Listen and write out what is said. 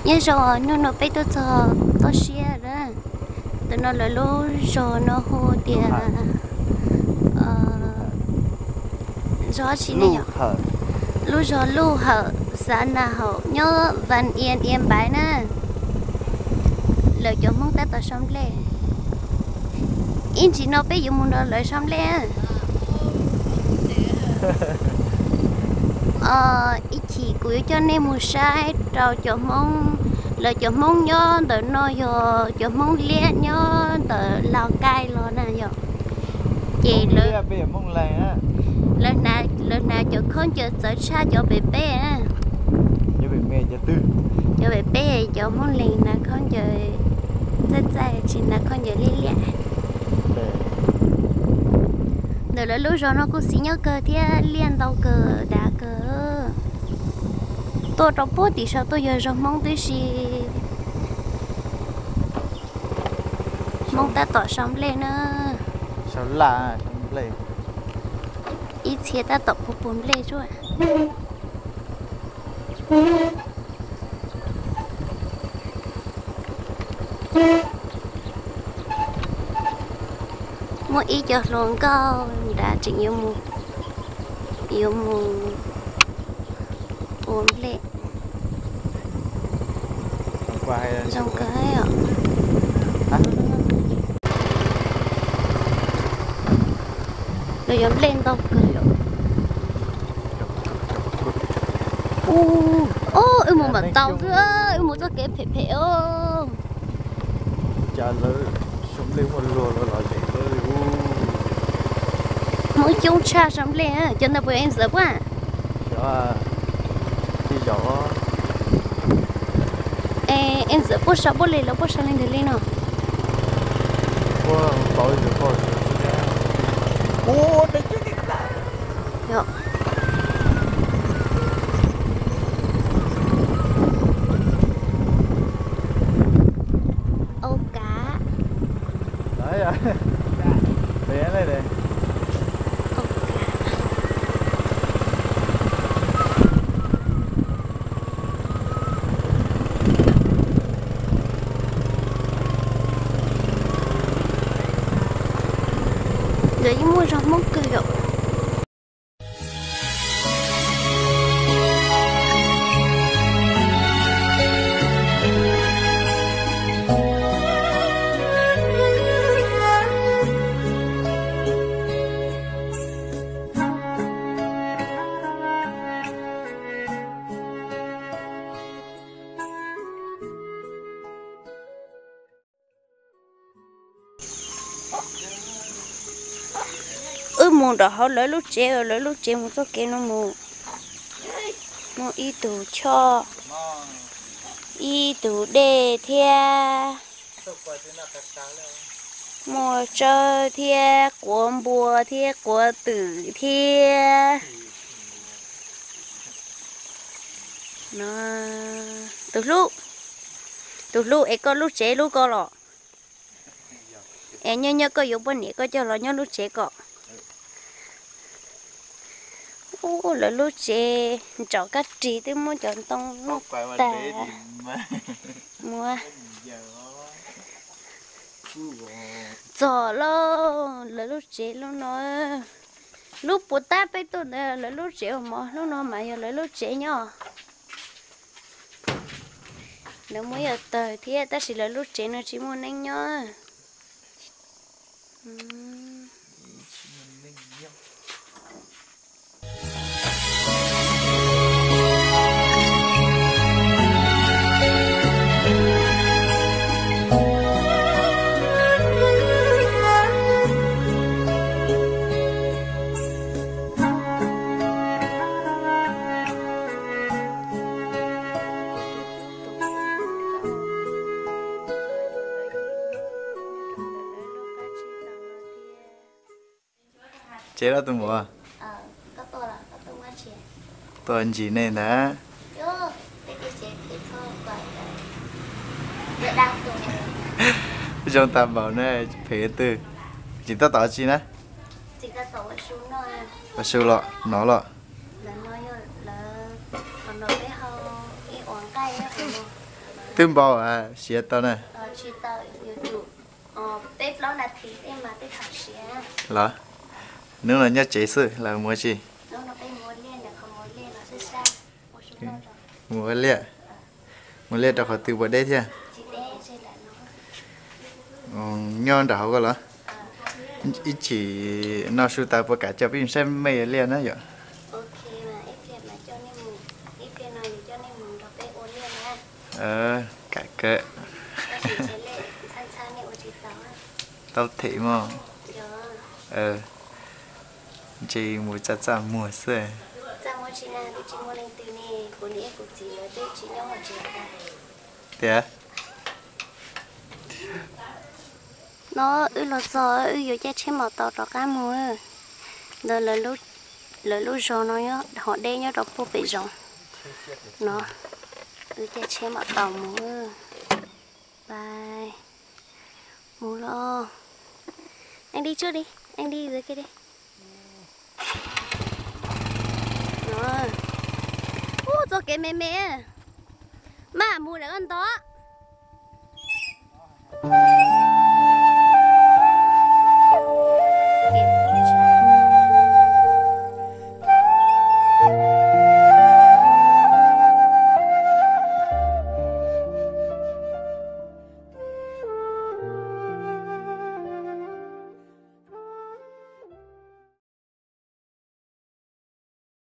Nyob zoo, hnub no peb tuaj txog toj siab na. Ntawm no lawv lub zos no hu tias zos tsi ne yom? Lub zos Luj Hawm, xav Nas Haum, nyob Vas Ia Ia Npaiv na. Lawv cov Hmoob tab tom sau nplej. Ib ntsis no peb yuav mus nrog lawv sau nplej. Ib chim kuv yuav coj nej mus saib rau cov Hmoob, lawv cov Hmoob nyob ntawm no yog cov Hmoob Liab nyob ntawm Laus Kaij los na yom. Ces lawv hnav cov khaub ncaws txawv tshaj cov pem peb. Cov pem peb cov Hmoob Lees hnav khaub ncaws txaij txaij, tsis hnav khaub ncaws liab liab. Ntawm lawv lub zos no kuj xiv nyob kawg thiab liaj ntau kawg dav kawg. Tuaj rau puag tim saum tuaj yog zos Hmoob tib si. Hmoob tab tom sau nplej na. Ib txhia tab tom puag puag nplej tsuab. Muaj ib co hluas nkauj nrad tseem yuav mus, yuav mus ua nplej. Zoo kawg os. Lawv yuav nplej ntau kawg os. Ub, wb mus mam tau xwb, wb mus txoj kev phem phem os. Hmoob coob tshaj sau nplej, cov ntawd puas yog ntxawm puab? Es ntxawm puab sau puab li los puab sau li ntawd li no? Au kav. Lawv yeej muaj zog Hmoob kawg yom. Wb mus nram hauv lawv lub tsev, lawv lub tsev mus txoj kev no mus. Muaj ib tug choj, ib tug dej thiab. Muaj tsawb thiab quav npua thiab quav twm thiab. Tus hlub, tus hlub es koj lub tsev lub ko los? Es nyob nyob koj yuav poj niam koj coj los nyob lub tsev ko. Ub, lawv lub tsev ntsaum kab ris twb muab cov ntoo noj tag. Muab txog lauj, lawv lub tsev lub no, lub puas tab peb tuaj ntawd lawv lub tsev ua mov, lub no mas yog lawv lub tsev nyob. Lawv muab yos tawg thiab tab sis lawv lub tsev no tsis muaj neeg nyob. Tsev los tus muam? Tuaj ntsis nej ntag. Zoo tag npaum ne, phem twg. Tseem tab tom tsi na? Ua su los nov los? Twb npau siav tau na. Los, hnub no nyob tsev xwb los mus ua tsi? Mus ua liaj. Mus ua liaj rau qhov twg, puas deb thiab? Nyob nram hauv ko los? Ib chim noj su tas puas kam coj peb mus saib mej ua liaj na yom? Kam kawg. Tau them mog. Ntshe mus txaj txaj muag xwb. Tias, no wb los txog wb yuav caij tsheb maus taus rov qab mus. Ntawd lawv lub zos no hov deb nyob rau puag pem zoov no. Wb caij tsheb maus taus mus. Pais, mus los. Eeb Dib tsuag li, Eeb Dib ua ke li. Ub, txoj kev me me. Maj mus lawm koj nto.